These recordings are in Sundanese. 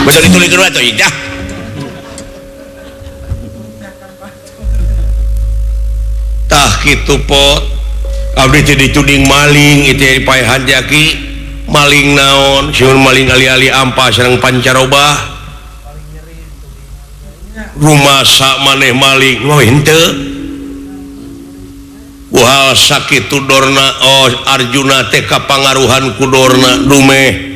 Masa ditulikeun wae teh dah. Tah kitu pot. Abdi teh dituding maling itu dipaehan jaki. Maling naon? Sieun maling ali-ali ampas sareng pancaroba. Rumasa maneh maling oh henteu. Wah sakitu Dorna oh Arjuna teh kapangaruhan ku Dorna dumeh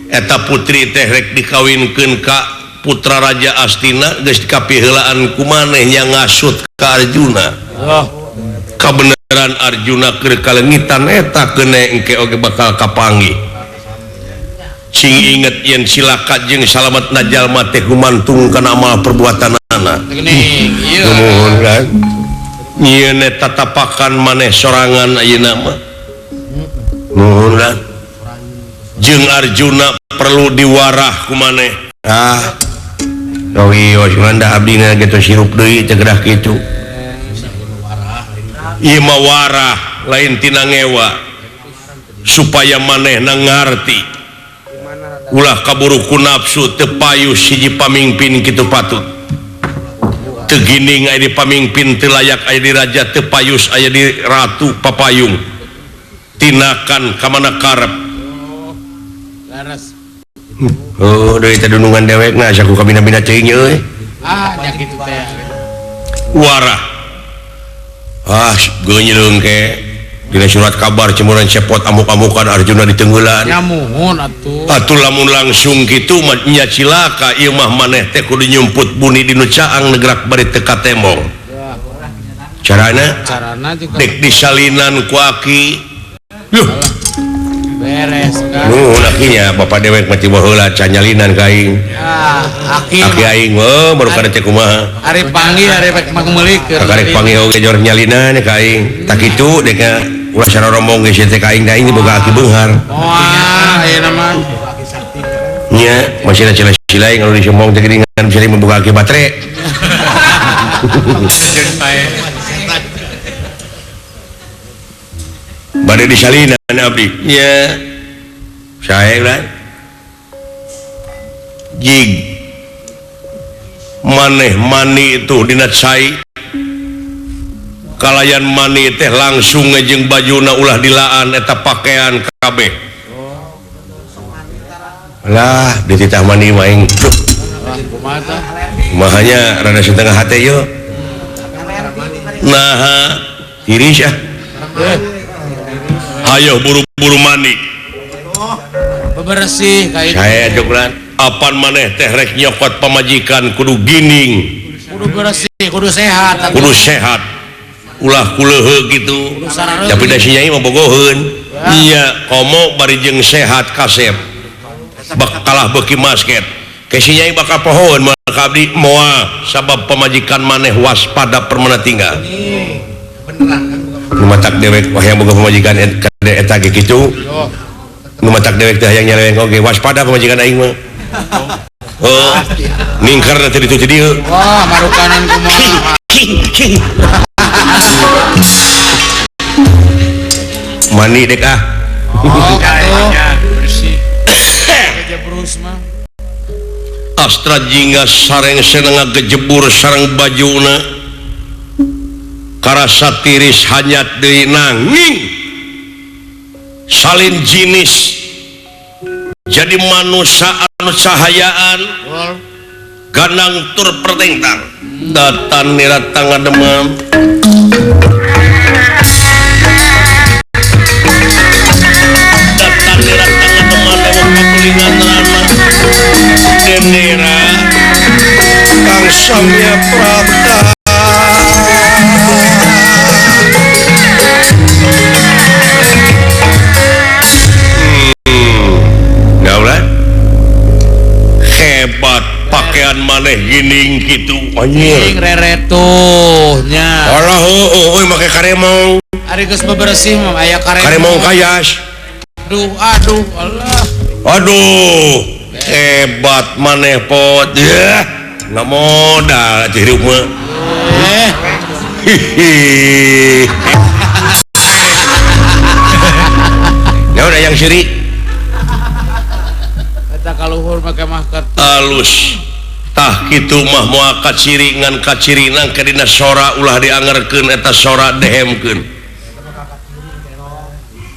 eta putri teh rek dikawinkeun ka putra Raja Astina geus dikapiheulaan ku maneh nya ngasut ka Arjuna. Kabeneran Arjuna keur kalengitan eta keune engke oge bakal kapanggih. Sing inget yen silaka jeung salametna jalma teh gumantung kana amal perbuatanana. Nuhun kan. Nyieun eta tatapakan maneh sorangan ayeuna mah. Nuhun kan. Jeung Arjuna perlu diwarah ku maneh. Ah. Wios mah da abdi na geus sirup deui teh gedah kitu. Ieu mah warah lain tina ngewa supaya manehna ngarti. Ulah kaburu ku nafsu teu payus hiji pamingpin kitu patut. Teu gining aya di pamingpin teu layak aya di raja teu payus aya di ratu papayung. Tinakan ka mana karep. Laras. Oh, deui teh dunungan dewekna asa ku kabina-bina teuing euy. Ah, nya kitu teh. Warah. Ah, geunyeung ke. Dina surat kabar cemuran cepot amuk-amukan Arjuna ditenggelan. Ya muhun atuh. Atuh lamun langsung kitu mah nya cilaka ieu mah maneh teh kudu nyumput buni dinu caang negrak bari teu katemong. Carana? Carana juga. Dek disalinan ku aki. Yuh. Beres kan. Nuhun akinya bapak dewek mah tiba heula can nyalinan ka aing. Ah, aki. Aki aing mah baru kada teh kumaha. Ari panggih ari rek mangmeulikeun. Karek panggih oge jor nyalinan ka aing. Tak kitu dek ulah saroromong geus teh ka aing da aing boga aki beunghar. Moal ayeuna mah. Nya masih sila-sila aing anu disomong teh geuningan bisa membuka aki batre. Bade disalinan abdi. Nya. Sae lah. Jig. Maneh mani itu dina cai. Kalayan mani teh langsung ngejeng bajuna ulah dilaan eta pakaian kabeh. Lah dititah mani mah aing. Mahanya rada setengah hate yeuh. Naha tiris ah. Ayo buru-buru mani. Bebersih ka itu. Saya cukran. Apan maneh teh rek nyokot pamajikan kudu gining. Kudu bersih, kudu sehat. Kudu sehat. Ulah kuleuheuk gitu. Tapi da si nyai mah bogoheun. Nya komo bari jeung sehat kasep. Bakalah beuki basket. Ke si nyai bakal pohoeun moal ka abdi moal sabab pamajikan maneh waspada permana tinggal. Nu matak dewek wah yang boga pamajikan kade eta ge kitu. Nu matak dewek teh hayang nyaleweng oge waspada pamajikan aing mah. Oh, ningkar teh ditu ti dieu. Wah, marukanan kumaha. Mani dek ah. Oh, bersih. Gejebrus mah. Astra jingga sareng senenga gejebur sareng bajuna. Karasa tiris hanyat deui nanging salin jinis jadi manusia anu cahayaan ganang tur pertengtang datan niratang ngademam datan niratang ngademam lewat pakulingan rana dendera kang samya prata. Hebat pakaian maneh gining gitu anjing reretuh nya. Alah heueuh euy make karemong. Ari geus bebersih mah aya karemong. Karemong kayas. Aduh aduh Allah. Aduh hebat maneh pot. Yeuh ngamodal atuh hirup mah. Eh. Hihi. Naon aya yang seuri? Eta kalau Kaluhur make mah alus. Tah kitu mah moal kaciri ngan kacirina ke dina sora ulah diangerkeun eta sora dehemkeun.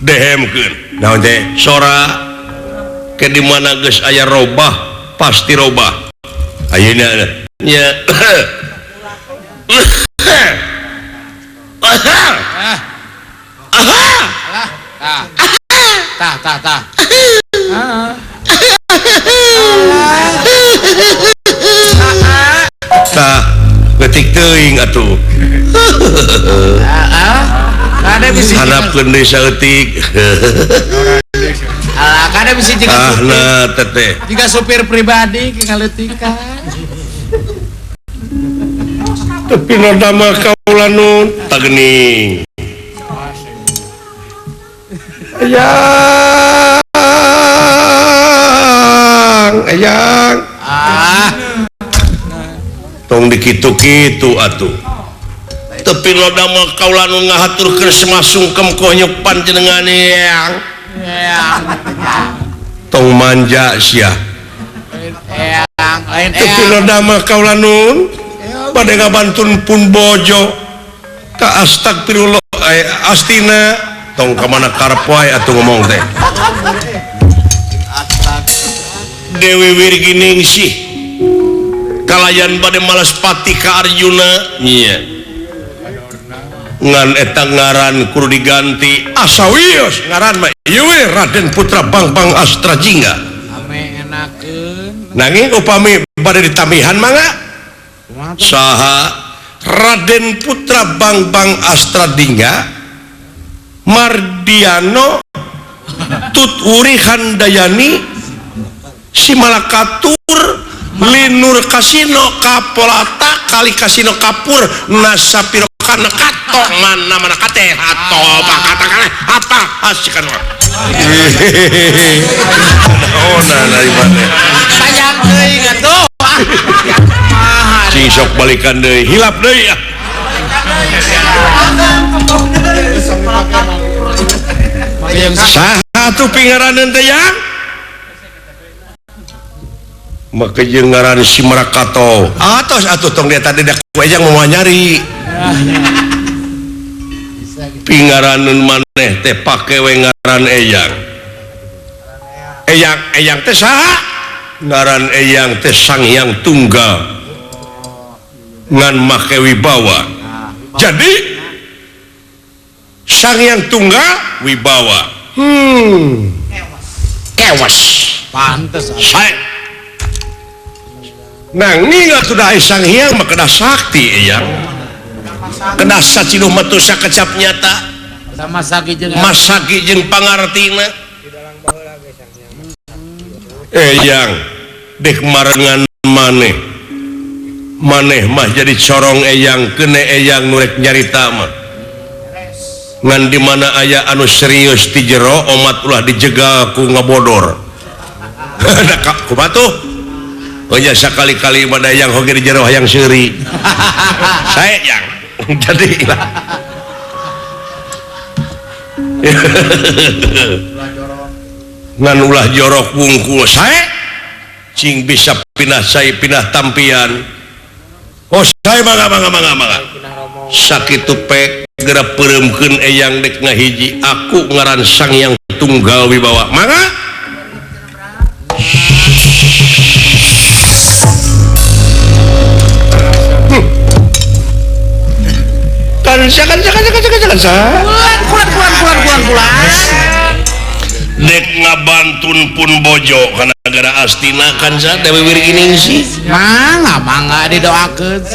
Dehemkeun. Naon teh? Sora ke di mana geus aya robah pasti robah. Ayeuna nya. Ah. Tah tah tah. Tah leutik teuing atuh. Heeh. Kade bisi hanapkeun deui saeutik. Alah, kade bisi jiga supir. Ahna teteh. Jiga supir pribadi ki ngaleutikan. Tapi roda mah kaula nun tageni. Ayang, ayang. Ah. Tong dikitu-kitu atuh. Tapi roda mah kaula nun ngahaturkeun semasungkem konyok panjenengan eyang. Eyang. Tong manja sia. Eyang, lain eyang. Tapi roda mah kaula nun bade ngabantun pun bojo ka astagfirullah astina tong ka mana karep wae atuh ngomong teh. Dewi Wirginingsih kalayan bade malas pati ka Arjuna nya ngan eta ngaran kudu diganti asawios ngaran mah ieu we Raden Putra Bangbang Astrajingga. Ame enakeun nanging upami bade ditambihan mangga saha Raden Putra Bangbang Astradingga Mardiano Tuturi Handayani Simalakatur Linur Kasino Kapolata Kali Kasino Kapur Nasapiro Kana Kato mana mana kate atau apa kata apa asikan oh nah dari mana panjang teuing atuh. Cing sok balikan deui hilap deui ah. Saha tuh pingaraneun teh yang? Make jeung ngaran si Marakato. Atos atuh tong dia tadi dak ku ejang moal nyari. Pingaraneun maneh teh pake we ngaran eyang. Eyang eyang teh saha? Ngaran eyang teh Sang Hyang Tunggal. Ngan make wibawa. Jadi Sang Hyang Tunggal wibawa. Kewas. Pantes. Sae. Nanging atuh da Sang Hyang mah kedah sakti eyang. Kedah saciduh mah teu sakecap nyata. Sama saki jeung masaki jeung pangartina. Eyang dek marengan maneh. Maneh mah jadi corong eyang kene eyang nu rek nyarita mah. Ngan di mana aya anu serius ti jero omat ulah dijegal ku ngabodor. Da kumaha tuh? Oh nya sakali-kali mah da eyang hoge di jero hayang seuri. Sae yang jadi lah. Ngan ulah jorok wungkul sae cing bisa pindah sae pindah tampian. Oh sae mangga mangga mangga mangga. Sakitu pek geura peureumkeun eyang dek ngahiji aku ngaran Sang Hyang Tunggal Wibawa. Mangga. Kansa kansa kansa kansa kansa. Kulan kulan kulan kulan kulan. Dek ngabantun pun bojo kana gara astina kansa Dewi Wirginingsih. Mangga mangga didoakeun.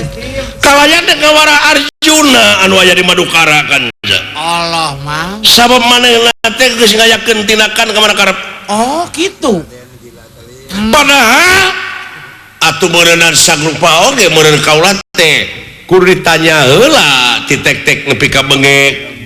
Kalayan dek ngawara Arjuna anu aya di Madukara kansa. Allah mang. Sabab manehna teh geus ngayakeun tindakan ka mana karep. Oh kitu. Padahal atuh meureunna sagrupa oge meureun kaula teh kudu ditanya heula ti tek-tek nepi ka bengek.